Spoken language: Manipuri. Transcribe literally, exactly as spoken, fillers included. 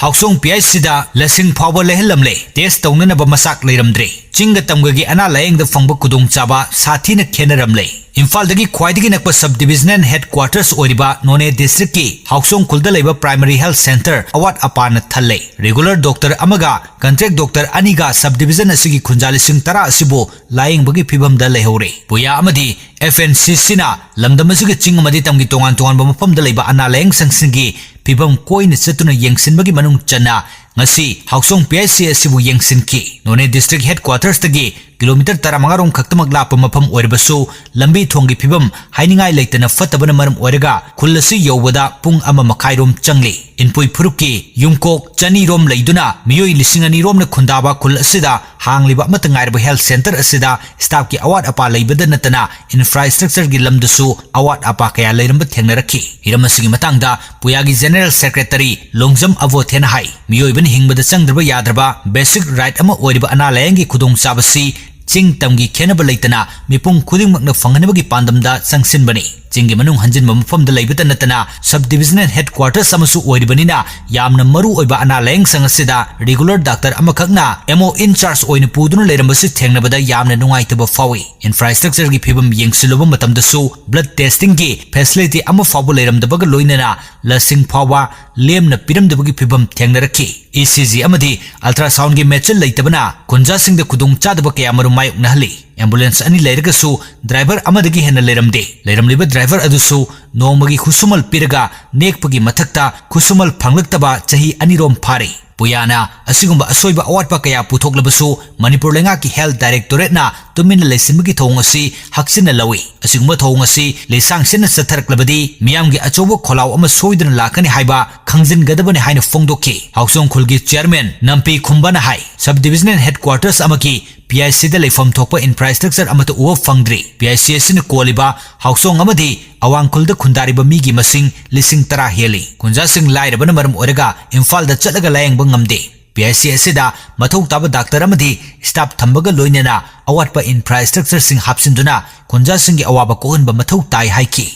ꯍꯥꯎꯁꯣꯡ ꯄꯤ ꯑꯩꯆ ꯁꯤꯗ ꯂꯁꯤꯡ ꯐꯥꯎꯕ ꯂꯩꯍꯜꯂꯝꯂꯦ꯫ ꯇꯦꯁ ꯇꯧꯅꯅꯕ ꯃꯆꯥꯛ ꯂꯩꯔꯝꯗ꯭ꯔꯦ꯫ ꯆꯤꯡꯒ ꯇꯝꯒꯒꯤ ꯑꯅꯥ ꯂꯥꯌꯦꯡꯗ ꯐꯪꯕ ꯈꯨꯗꯣꯡꯆꯥꯕ ꯁꯥꯊꯤꯅ ꯈꯦꯠꯅꯔꯝꯂꯦ꯫ ꯏꯝꯐꯥꯜꯗꯒꯤ ꯈ꯭ꯋꯥꯏꯗꯒꯤ ꯅꯛꯄ sub divisional headquarters ꯑꯣꯏꯔꯤꯕ ꯅꯣꯅꯦ district ꯀꯤ ꯍꯥꯎꯁꯣꯡ ꯈꯨꯜꯗ ꯂꯩꯕ primary health centre ꯑꯋꯥꯠ ꯑꯄꯥꯅ ꯊꯜꯂꯦ꯫ Regular doctor ꯑꯃꯒ contract doctor ꯑꯅꯤꯒ sub division ꯑꯁꯤꯒꯤ ꯈꯨꯟꯖꯥ ꯂꯤꯁꯤꯡ ꯇꯔꯥ ꯑꯁꯤꯕꯨ ꯂꯥꯌꯦꯡꯕꯒꯤ ꯐꯤꯚꯝꯗ ꯂꯩꯍꯧꯔꯦ꯫ ꯄꯨꯌꯥ ꯑꯃꯗꯤ F N C C ꯅ ꯂꯝꯗꯝ ꯑꯁꯤꯒꯤ ꯆꯤꯡ ꯑꯃꯗꯤ ꯇꯝꯒꯤ ꯇꯣꯉꯥꯟ ꯇꯣꯉꯥꯟꯕ ꯃꯐꯝꯗ ꯂꯩꯕ ꯑꯅꯥ ꯂꯥꯌꯦꯡ ꯁꯪꯁꯤꯡꯒꯤ ꯐꯤꯚꯝ ꯀꯣꯏꯅ ꯆꯠꯇꯨꯅ ꯌꯦꯡꯁꯤꯟꯕꯒꯤ ꯃꯅꯨꯡ ꯆꯟꯅ ꯉꯁꯤ ꯍꯥꯎꯁꯣꯡ P H C ꯑꯁꯤꯕꯨ ꯌꯦꯡꯁꯤꯟꯈꯤ꯫ ꯅꯣꯅꯦ district headquarters ꯇꯒꯤ kilometre ꯇꯔꯥꯃꯉꯥ ꯔꯣꯝ ꯈꯛꯇꯃꯛ ꯂꯥꯞꯄ ꯃꯐꯝ ꯑꯣꯏꯔꯕꯁꯨ, ꯂꯝꯕꯤ ꯊꯣꯡꯒꯤ ꯐꯤꯚꯝ ꯍꯥꯏꯅꯤꯡꯉꯥꯏ ꯂꯩꯇꯅ ꯐꯠꯇꯕꯅ ꯃꯔꯝ ꯑꯣꯏꯔꯒ ꯈꯨꯜ ꯑꯁꯤ ꯌꯧꯕꯗ ꯄꯨꯡ ꯑꯃ ꯃꯈꯥꯏ ꯔꯣꯝ ꯆꯪꯂꯤ꯫ ꯏꯟꯄꯨꯏ ꯐꯨꯔꯨꯞꯀꯤ ꯌꯨꯝꯀꯣꯛ ꯆꯅꯤ ꯔꯣꯝ ꯂꯩꯗꯨꯅ ꯃꯤꯑꯣꯏ ꯂꯤꯁꯤꯡ ꯑꯅꯤ ꯔꯣꯝꯅ ꯈꯨꯟꯗꯥꯕ ꯈꯨꯜ ꯑꯁꯤꯗ ꯍꯥꯡꯂꯤꯕ ꯑꯃꯠꯇ ꯉꯥꯏꯔꯕ health centre ꯑꯁꯤꯗ staff ꯀꯤ ꯑꯋꯥꯠ ꯑꯄꯥ ꯂꯩꯕꯗ ꯅꯠꯇꯅ infrastructure ꯒꯤ ꯂꯝꯗꯁꯨ ꯑꯋꯥꯠ ꯑꯄꯥ ꯀꯌꯥ ꯂꯩꯔꯝꯕ ꯊꯦꯡꯅꯔꯛꯈꯤ꯫ ꯍꯤꯔꯝ ꯑꯁꯤꯒꯤ ꯃꯇꯥꯡꯗ ꯄꯨꯌꯥꯒꯤ General Secretary ꯂꯣꯡꯖꯝ ꯑꯕꯣꯊꯦꯅ ꯍꯥꯏ, ꯃꯤꯑꯣꯏꯕꯅ ꯍꯤꯡꯕꯗ ꯆꯪꯗ꯭ꯔꯕ ꯌꯥꯗ꯭ꯔꯕ basic right ꯑꯃ ꯑꯣꯏꯔꯤꯕ ꯑꯅꯥ ꯂꯥꯌꯦꯡꯒꯤ ꯈꯨꯗꯣꯡꯆꯥꯕꯁꯤ ꯆꯤꯡ ꯇꯝꯒꯤ ꯈꯦꯟꯅꯕ ꯂꯩꯇꯅ ꯃꯤꯄꯨꯝ ꯈꯨꯗꯤꯡꯃꯛꯅ ꯐꯪꯍꯟꯅꯕꯒꯤ ꯄꯥꯟꯗꯝꯗ ꯆꯪꯁꯤꯟꯕꯅꯤ꯫ ꯆꯤꯡꯒꯤ ꯃꯅꯨꯡ ꯍꯟꯖꯤꯟꯕ ꯃꯐꯝꯗ ꯂꯩꯕꯇ ꯅꯠꯇꯅ sub divisional headquarters ꯑꯃꯁꯨ ꯑꯣꯏꯔꯤꯕꯅꯤꯅ ꯌꯥꯝꯅ ꯃꯔꯨ ꯑꯣꯏꯕ ꯑꯅꯥ ꯂꯥꯌꯦꯡ ꯁꯪ ꯑꯁꯤꯗ regular doctor ꯑꯃꯈꯛꯅ M O in charge ꯑꯣꯏꯅ ꯄꯨꯗꯨꯅ ꯂꯩꯔꯝꯕꯁꯤ ꯊꯦꯡꯅꯕꯗ ꯌꯥꯝꯅ ꯅꯨꯡꯉꯥꯏꯇꯕ ꯐꯥꯎꯏ꯫ Infrastructure ꯒꯤ ꯐꯤꯕꯝ ꯌꯦꯡꯁꯤꯜꯂꯨꯕ ꯃꯇꯝꯗꯁꯨ blood testing ꯒꯤ facility ꯑꯃ ꯐꯥꯎꯕ ꯂꯩꯔꯝꯗꯕꯒ ꯂꯣꯏꯅꯅ ꯂꯁꯤꯡ ꯐꯥꯎꯕ ꯂꯦꯝꯅ ꯄꯤꯔꯝꯗꯕꯒꯤ ꯐꯤꯕꯝ ꯊꯦꯡꯅꯔꯛꯈꯤ꯫ E C G ꯑꯃꯗꯤ ultrasound ꯒꯤ ꯃꯦꯆꯤꯟ ꯂꯩꯇꯕꯅ ꯈꯨꯟꯖꯥꯁꯤꯡꯗ ꯈꯨꯗꯣꯡꯆꯥꯗꯕ ꯀꯌꯥꯃꯔꯨꯝ ꯃꯥꯌꯣꯛꯅꯍꯜꯂꯤ꯫ Ambulance ꯑꯅꯤ ꯂꯩꯔꯒꯁꯨ driver ꯑꯃꯗꯒꯤ ꯍꯦꯟꯅ ꯂꯩꯔꯝꯗꯦ꯫ ꯂꯩꯔꯝꯂꯤꯕ driver ꯑꯗꯨꯁꯨ ꯅꯣꯡꯃꯒꯤ ꯈꯨꯠꯁꯨꯃꯜ ꯄꯤꯔꯒ ꯅꯦꯛꯄꯒꯤ ꯃꯊꯛꯇ ꯈꯨꯠꯁꯨꯃꯜ ꯐꯪꯂꯛꯇꯕ ꯆꯍꯤ ꯑꯅꯤꯔꯣꯝ ꯐꯥꯔꯦ꯫ ꯄꯨꯌꯥꯅ ꯑꯁꯤꯒꯨꯝꯕ ꯑꯁꯣꯏꯕ ꯑꯋꯥꯠꯄ ꯀꯌꯥ ꯄꯨꯊꯣꯛꯂꯕꯁꯨ ꯃꯅꯤꯄꯨꯔ ꯂꯩꯉꯥꯛꯀꯤ health directorate ꯅ ꯇꯨꯃꯤꯟꯅ ꯂꯩꯁꯤꯟꯕꯒꯤ ꯊꯧꯑꯣꯡ ꯑꯁꯤ ꯍꯛꯆꯤꯟꯅ ꯂꯧꯏ꯫ ꯑꯁꯤꯒꯨꯝꯕ ꯊꯧꯑꯣꯡ ꯑꯁꯤ ꯂꯩꯁꯥꯡ ꯁꯤꯠꯅ ꯆꯠꯊꯔꯛꯂꯕꯗꯤ ꯃꯤꯌꯥꯝꯒꯤ ꯑꯆꯧꯕ ꯈꯣꯜꯂꯥꯎ ꯑꯃ ꯁꯣꯏꯗꯅ ꯂꯥꯛꯀꯅꯤ ꯍꯥꯏꯕ ꯈꯪꯖꯤꯟꯒꯗꯕꯅꯤ ꯍꯥꯏꯅ ꯐꯣꯡꯗꯣꯛꯈꯤ꯫ ꯍꯥꯎꯁꯣꯡ ꯈꯨꯜꯒꯤ chairman ꯅꯝꯄꯤ ꯈꯨꯝꯕꯅ ꯍꯥꯏ, sub divisional headquarters ꯑꯃꯒꯤ P H C ꯗ ꯂꯩꯐꯝ ꯊꯣꯛꯄ infrastructure ꯑꯃꯠꯇ ꯎꯕ ꯐꯪꯗ꯭ꯔꯤ꯫ P H C ꯑꯁꯤꯅ ꯀꯣꯜꯂꯤꯕ ꯍꯥꯎꯁꯣꯡ ꯑꯃꯗꯤ ꯑꯋꯥꯡ ꯈꯨꯜꯗ ꯈꯨꯟꯗꯥꯔꯤꯕ ꯃꯤꯒꯤ ꯃꯁꯤꯡ ꯂꯤꯁꯤꯡ ꯇꯔꯥ ꯍꯦꯜꯂꯤ꯫ ꯈꯨꯟꯖꯥꯁꯤꯡ ꯂꯥꯏꯔꯕꯅ ꯃꯔꯝ ꯑꯣꯏꯔꯒ ꯏꯝꯐꯥꯜꯗ ꯆꯠꯂꯒ ꯂꯥꯌꯦꯡꯕ ꯉꯝꯗꯦ꯫ P H C ꯑꯁꯤꯗ ꯃꯊꯧ ꯇꯥꯕ doctor ꯑꯃꯗꯤ staff ꯊꯝꯕꯒ ꯂꯣꯏꯅꯅ ꯑꯋꯥꯠꯄ infrastructure ꯁꯤꯡ ꯍꯥꯞꯆꯤꯟꯗꯨꯅ ꯈꯨꯟꯖꯥꯁꯤꯡꯒꯤ ꯑꯋꯥꯕ ꯀꯣꯛꯍꯟꯕ ꯃꯊꯧ ꯇꯥꯏ ꯍꯥꯏꯈꯤ꯫